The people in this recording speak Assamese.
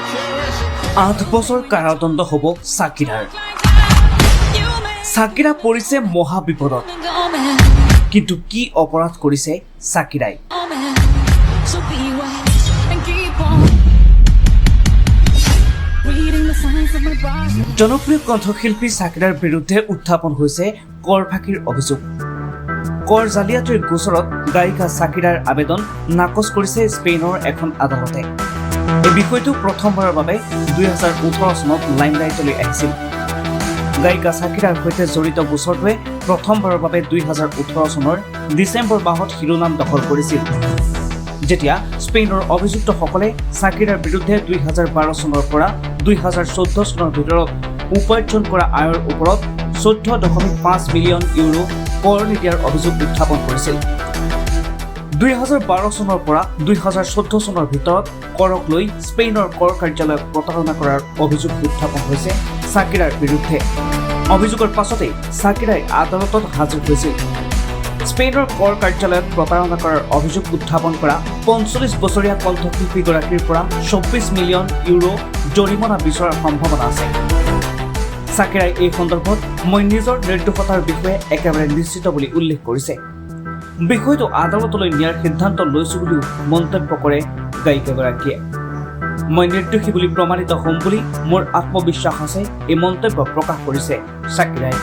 8 বছৰ কাৰাদণ্ড হ'ব ছাকিৰাৰ। ছাকিৰা পৰিছে মহাবিপদত। কিন্তু কি অপৰাধ কৰিছে ছাকিৰাই? So be wise and keep on reading the signs of my body. জনপ্ৰিয় কণ্ঠশিল্পী ছাকিৰাৰ বিৰুদ্ধে উত্থাপন হৈছে কৰ ফাঁকিৰ অভিযোগ। কৰ জালিয়াতিৰ গোচৰত গায়িকা ছাকিৰাৰ আবেদন নাকচ কৰিছে স্পেইনৰ এখন আদালতে। এই বিষয়টো প্ৰথমবাৰৰ বাবে 2018 চনত লাইমলাইটলৈ আহিছিল। গায়িকা ছাকিৰাৰ সৈতে জড়িত গোচৰটোৱে প্ৰথমবাৰৰ বাবে 2018 চনৰ ডিচেম্বৰ মাহত শিৰোনাম দখল কৰিছিল, যেতিয়া স্পেইনৰ অভিযুক্তসকলে ছাকিৰাৰ বিৰুদ্ধে 2012 চনৰ পৰা 2014 চনৰ ভিতৰত উপাৰ্জন কৰা আয়ৰ ওপৰত 14.5 মিলিয়ন ইউৰো কৰ নিদিয়াৰ অভিযোগ উত্থাপন কৰিছিল। 2012 চনৰ পৰা 2014 চনৰ ভিতৰত কৰক লৈ স্পেইনৰ কৰ কাৰ্যালয়ক প্ৰতাৰণা কৰাৰ অভিযোগ উত্থাপন হৈছে ছাকিৰাৰ বিৰুদ্ধে। অভিযোগৰ পাছতেই ছাকিৰাই আদালতত হাজিৰ হৈছিল। স্পেইনৰ কৰ কাৰ্যালয়ক প্ৰতাৰণা কৰাৰ অভিযোগ উত্থাপন কৰা 45 বছৰীয়া কণ্ঠশিল্পীগৰাকীৰ পৰা 24 মিলিয়ন ইউৰো জৰিমনা বিচৰাৰ সম্ভাৱনা আছে। ছাকিৰাই এই সন্দৰ্ভত মই নিজৰ নিৰ্দোষতাৰ বিষয়ে একেবাৰে নিশ্চিত বুলি উল্লেখ কৰিছে। বিষয়টো আদালতলৈ নিয়াৰ সিদ্ধান্ত লৈছো বুলিও মন্তব্য কৰে গায়িকাগৰাকীয়ে। মই নিৰ্দোষী বুলি প্ৰমাণিত হ'ম বুলি মোৰ আত্মবিশ্বাস আছে, এই মন্তব্য প্ৰকাশ কৰিছে ছাকিৰাই।